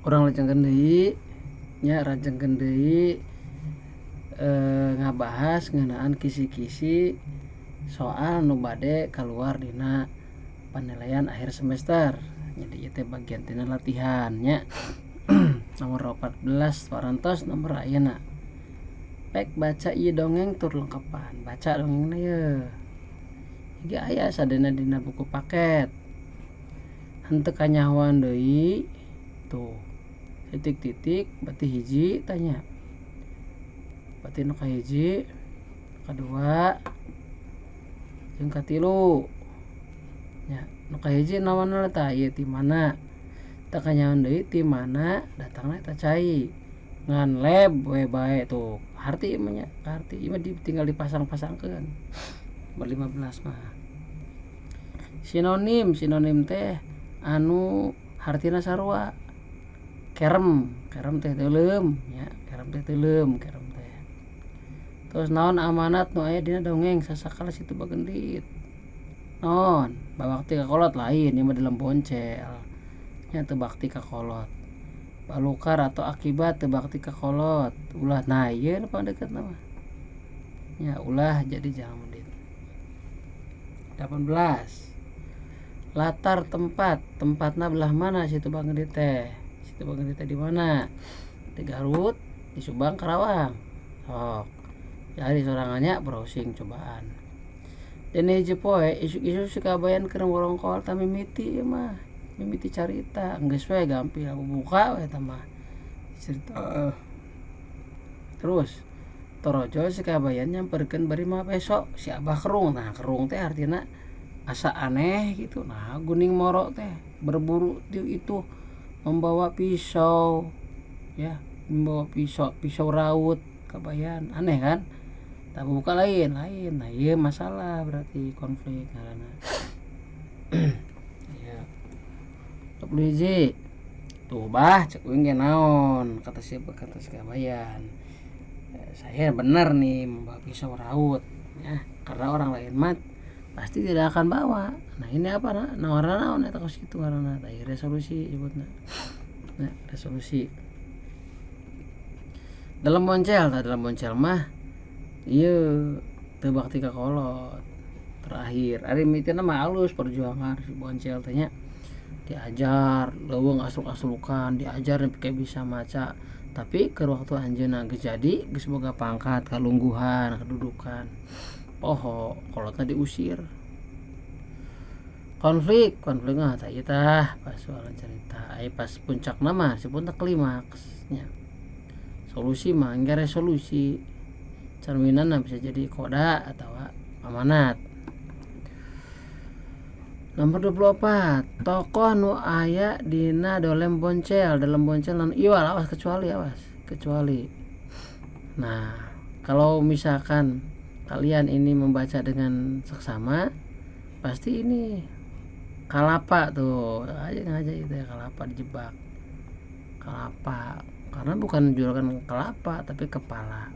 Urang lajengkeun deui nya, lajengkeun deui ngabahas ngeunaan kisi-kisi soal nu bade kaluar dina penilaian akhir semester. Jadi ieu teh bagian tina latihan nya. Nomor 14 parantos nomor ayeuna. Pek baca ieu dongeng tur lengkepan. Baca dongengna yeuh. Ge aya sadayana dina buku paket. Henteu kanyahoan deui tuh titik-titik berarti hiji tanya. Berarti nu kahiji, kadua, jeung katilu. Nya, nu kahiji naonna tah ieu ti mana? Teu kanyahoan deui ti mana datangna eta cai. Ngan leb we bae tuh. Harti mah nya, harti ieu mah tinggal dipasang-pasangkeun. Nomor 15 mah. Sinonim, sinonim teh anu hartina sarua. Kerem, kerem teh teuleum nya, kerem teh teuleum, kerem teh. Terus naon amanat nu aya dina dongeng Sasakala Situ Bagendit? Naon? Babakti ka kolot lain, ieu mah dalam boncel. Nya teu bakti ka kolot. Balukar atau akibat teu bakti ka kolot. Ulah, nah ieu nu pangdeukeutna mah. Nya ulah jadi jangan medit. 18. Latar tempat, tempatna belah mana Situ Bagendit teh? Situ Bagendit teh di mana? Di Garut, di Subang, Karawang. Sok. Jadi sorangannya browsing cobaan. Dene hiji poe isuk-isuk si Kabayan keur ngorongkol tah mimiti ieu mah. Mimiti carita, geus we gampil buka we eta mah. Cerita. Terus torojol si Kabayan nyamperkeun bari mawa peso si Abah kerung. Nah, kerung teh artina asa aneh gitu. Nah, guning moro teh berburu itu membawa pisau ya, membawa pisau, pisau raut Kabayan. Aneh kan? Tapi buka lain, lain. Nah, iya masalah berarti konflik ngaranna. Iya. 20 hiji. Tuh bah cek uing ge naon kata si, kata si Kabayan. Saya benar nih membawa pisau raut ya, karena orang lain mah pasti tidak akan bawa. Nah, ini apa nah? Nawarna naon eta kos kitu ngaranna? Tah resolusi sebutna. Nah, resolusi. Dalam boncel, tah dalam boncel mah ieu teu bakti ka kolot. Terakhir, ari mimitina mah alus perjuangan si boncel teh nya. Diajar leuweung asruk-asrukan, diajar nepi ka bisa maca. Tapi keur waktu anjeunna geus jadi, geus boga pangkat, kalungguhan, kedudukan. Poho, kolotna diusir. Konflik, konflik mah tah ieu tah pas soal cerita. Ai pas puncakna mah sebutna klimaks nya. Solusi mah engke resolusi. Cerminanna bisa jadi koda atawa amanat. Nomor 24, tokoh nu aya dina dolem boncel, dalam boncel non iwal, awas kecuali, awas kecuali. Nah, kalau misalkan kalian ini membaca dengan seksama, pasti ini kalapa tuh aja ngaja itu ya, kalapa dijebak. Kalapa, karena bukan juragan kelapa tapi kepala.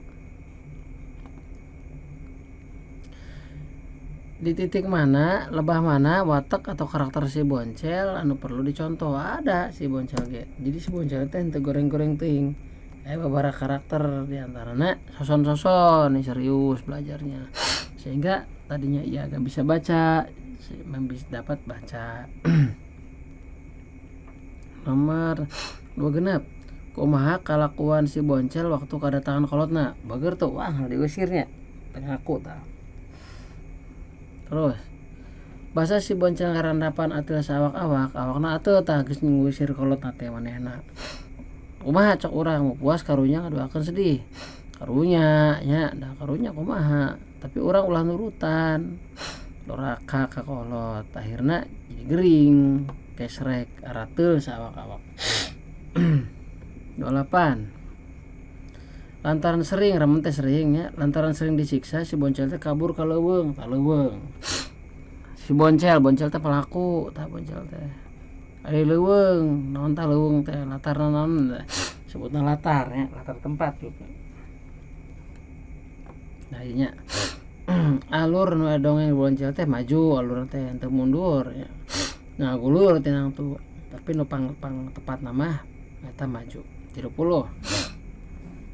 Di titik mana, lebah mana, watak atau karakter si boncel anu perlu dicontoh. Ada si boncel ge. Jadi si boncel teh henteu goreng-goreng teuing. Aya babaraha karakter di antarana soson-soson nih serius belajarnya. Sehingga tadinya ia gak bisa baca, dapat baca. Nomor 2 genep. Kumaha kalakuan si boncel waktu kadatangan kolotna? Bager tuh, wah diusirnya. Teu ngaku tah. Terus basa si boncel ngarandapan atil saawak-awak, awakna atuh tah geus ngusir kolotna teh manehna. Kumaha cok urang mau puas karunya ngadoakeun sedih. Karunya nya, da karunya kumaha, tapi urang ulah nurutan. Doraka ka kolot, akhirna jadi gering, kesrek, arateul saawak-awak. 28. Lantaran sering, remen teh sering ya, lantaran sering disiksa si boncel teh kabur ka leuweung, ka leuweung. Si boncel, boncel teh pelaku, tah boncel teh. Ari leuweung, naon tah leuweung teh, latarna naon teh? Sebutna latar ya, latar tempat gitu. Nah, ieu nya alur nu dongeng boncel teh maju, alur teh henteu mundur ya. Nah, gulur teh nang tu, tapi nu pang, pang tepatna mah Eta maju. 30.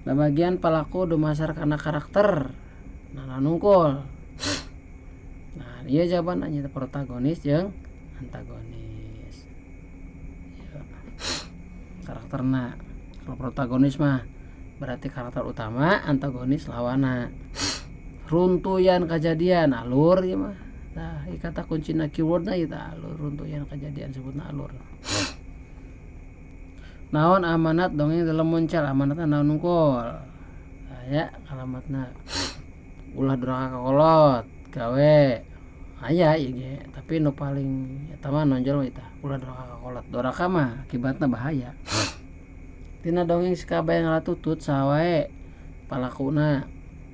Babagian palaku dumasar kana karakter. Nah, nungkul. Nah, ieu jawabanna nya protagonis jeung antagonis. Ya. Karakterna. Kalau protagonis mah berarti karakter utama, antagonis lawana. Runtuyan kejadian alur ieu mah. Nah, ieu kata kuncina keywordna ieu tah alur, runtuyan kejadian sebutna alur. Naon amanat dongeng dalam muncul, amanatna naon nungkul. Nah, ya alamatna ulah durhaka ka kolot, gawe aya ieu ge, tapi nu paling eta mah nonjol mah eta ulah durhaka ka kolot. Durhaka mah akibatna bahaya. Tina dongeng si Kabayan ngalatutut saha wae palakuna,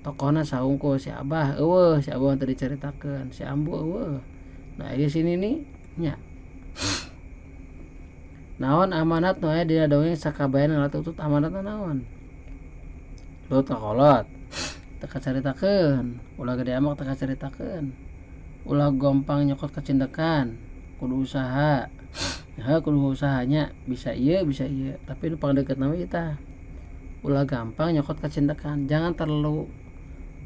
tokohna saungkul si Abah eueuh, si Abah teu dicaritakeun, si Ambu eueuh. Nah, ieu si Nini nya. Naon amanat nu aya dina dongeng Sakabayan ngalatutut, amanatna naon? Nurut ka kolot teu kacaritakeun, ulah gede ambek teu kacaritakeun, ulah gampang nyokot kacindekan, kudu usaha. Heuh, kudu usahanya bisa ieu bisa ieu, tapi nu pangdeukeutna mah ieu tah. Ulah gampang nyokot kacindekan, jangan terlalu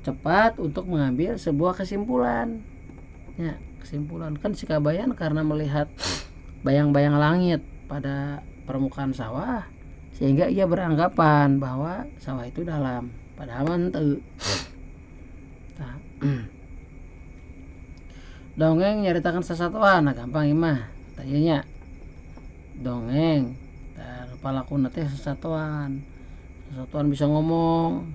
cepat untuk mengambil sebuah kesimpulan. Ya, kesimpulan kan si Kabayan karena melihat bayang-bayang langit pada permukaan sawah sehingga ia beranggapan bahwa sawah itu dalam, padahal mah henteu. Tah. Dongeng nyaritakeun sasatoan, nah gampang ieu mah. Tah ieu nya. Dongeng tah palakuna teh sasatoan. Sasatoan bisa ngomong.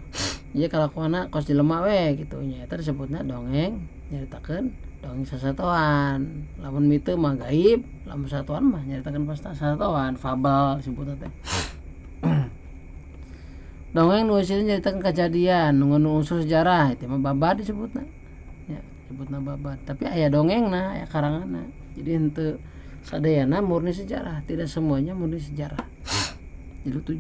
Ieu kalakuanna kos jelema we kitu nya. Eta disebutna dongeng nyaritakeun dongeng sasatoan. Lamun mite mah gaib, lamun sasatoan mah nyaritakeun sasatoan, fabel disebutna teh. Dongeng nu eusina nyaritakeun kajadian nu unsur sejarah, itu mah babad disebutna. Nya, disebutna babad. Tapi aya dongengna, aya karanganna. Jadi henteu sadayana murni sejarah, tidak semuanya murni sejarah. 37.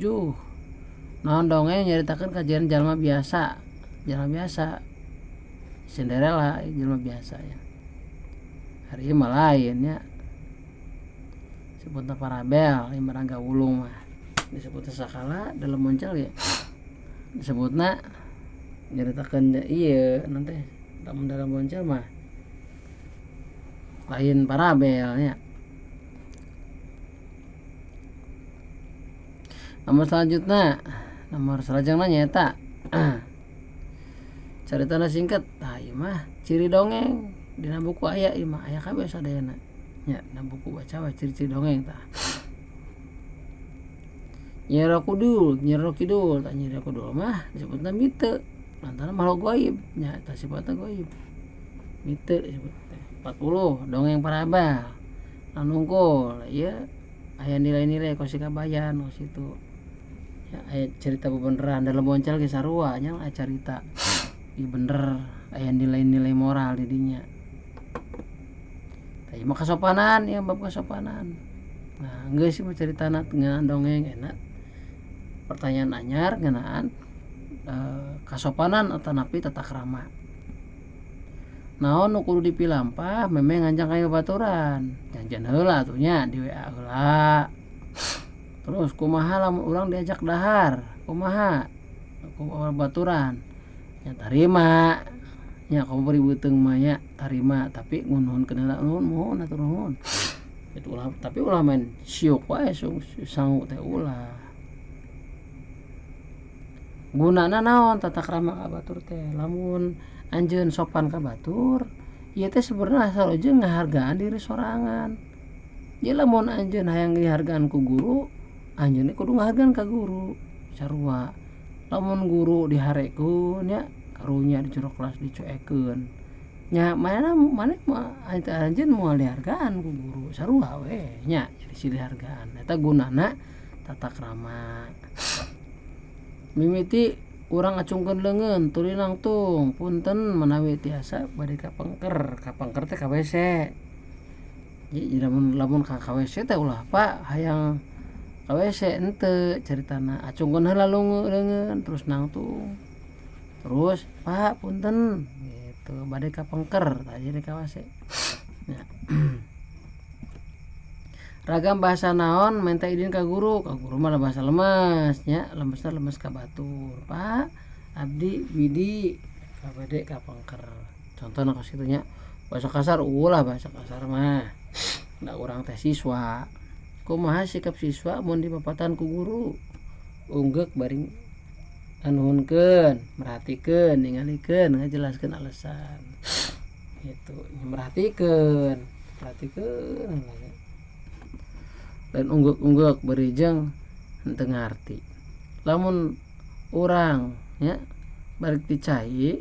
Naon dongeng nyaritakeun kajadian jalma biasa, jalma biasa. Cinderella jelema biasa ya. Hari ieu mah lain nya. Sebutna parabel, ieu mah Rangga Wulung mah. Disebutna sakala dalam muncul ya. Disebutna nyaritakeun ieu nanti lamun dalam muncul mah lain parabel nya. Nomor selanjutnya, nomor salajengna nyaeta caritana singkat. Tah ieu mah ciri dongeng dina buku aya ieu mah, aya kabeh sadayana. Nya dina buku baca we ciri-ciri dongeng tah. Nyi Roro Kidul, Nyi Roro Kidul, tah Nyi Roro Kidul mah disebutna mite lantaran makhluk gaib nya, eta sifatna gaib. Mite disebut teh. 40 dongeng parabel. Anu unggul ieu aya nilai-nilai kos Kabayan kos itu. Ya, aya cerita bebeneran dalam boncel ge sarua nya, aya carita ieu bener, aya nilai-nilai moral di dinya. Tah ieu mah kasopanan, ieu bab kasopanan. Nah, geus ieu mah caritana ngeunaan dongeng enak. Pertanyaan anyar ngeunaan kasopanan atanapi tata krama. Naon nu kudu dipilampah memeh nganjang ka babaturan. Janjian heula atuh nya di WA heula. Terus kumaha lamun urang diajak dahar, kumaha kumaha babaturan. Nya tarima. Nya komo bari beuteung mah nya tarima, tapi ngunuhunkeun heula, nuhun muhun hatur nuhun. Itu ulah, tapi ulah main siuk wae sangu teh ulah. Gunana naon tata krama ka batur teh? Lamun anjeun sopan ka batur, ieu teh sebenarnya sarojeng ngahargaan diri sorangan. Jadi lamun anjeun hayang dihargaan ku guru, anjeun kudu ngahargaan ka guru sarua. Lamun guru diharekeun nya karunya di jero kelas dicuekeun. Nya mana maneh mah anjeun moal dihargaan ku guru sarua we nya, jadi silih hargaan. Eta gunana tata krama. Mimiti urang ngacungkeun leungeun tuluy nangtung, punten manawi tiasa bade ka pengker, ka pengker teh ka WC. Jadi lamun ka WC teh ulah Pak hayang ka WC henteu caritana, acungkeun heula leungeun terus nangtung. Terus Pak punten gitu bade ka pengker tah jadi ka WC. Nya. Ragam bahasa naon minta izin ka guru malah bahasa lemes nya, lemesna lemes ka batur. Pak, abdi Widi kabade ka pengker. Contohna kos kitu nya. Bahasa kasar ulah bahasa kasar mah. Da urang teh siswa. Kumaha sikap siswa mun dipapatahan ku guru? Unggeuk bari nganuhunkeun, merhatikeun, ningalikeun, ngajelaskeun alasan. Gitu, merhatikeun, perhatikeun dan unggeuk-unggeuk bari jeung henteu ngarti. Lamun urang nya balik ti cai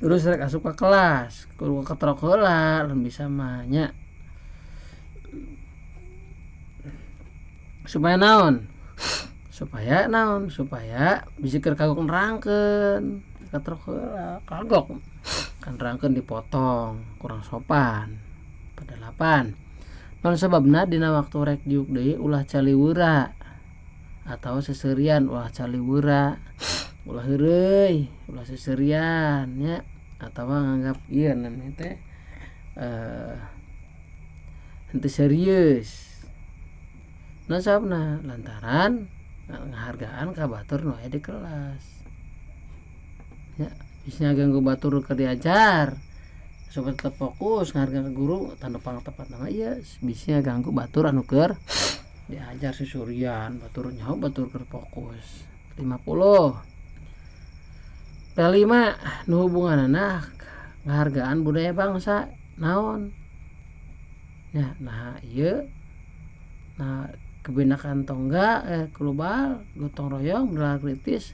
terus rek asup ka kelas kudu kaketrok heula lamun bisa mah nya. Supaya naon? Supaya naon? Supaya bisi keur kagok nerangkeun kaketrok heula kagok kan nerangkeun dipotong kurang sopan. 8. Naon sababna dina waktu rek diuk deui ulah caliwura atawa seserian ulah caliwura ulah heureuy ulah seserian nya atawa nganggap ieu namanya teh henteu serius. Naon sababna? Lantaran ngahargaan ka batur nu aya di kelas nya, bisi ngaganggu batur keur diajar supaya tetap fokus ngahargaan ka guru tanda pang tepat nama ieu bisi ngaganggu batur anu keur diajar susurian batur nyaho batur keur fokus. 50. P5 nu hubunganana ngahargaan budaya bangsa naon nya, nah ieu nah kebinekaan tongga global gotong royong berlaku kritis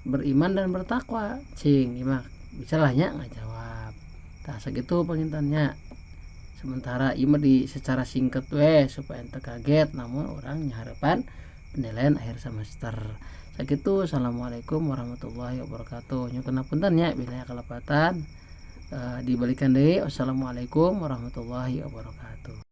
beriman dan bertakwa cing ieu mah bisa lah nya ngajawab. Tah sakitu pangintennya. Sementara ieu mah di secara singkat we supaya ente kaget namun urang nyaharepan penilaian akhir semester. Sakitu, assalamualaikum warahmatullahi wabarakatuh. Nyuhun punten nya bila kalepatan dibalikan deui. Wassalamualaikum warahmatullahi wabarakatuh.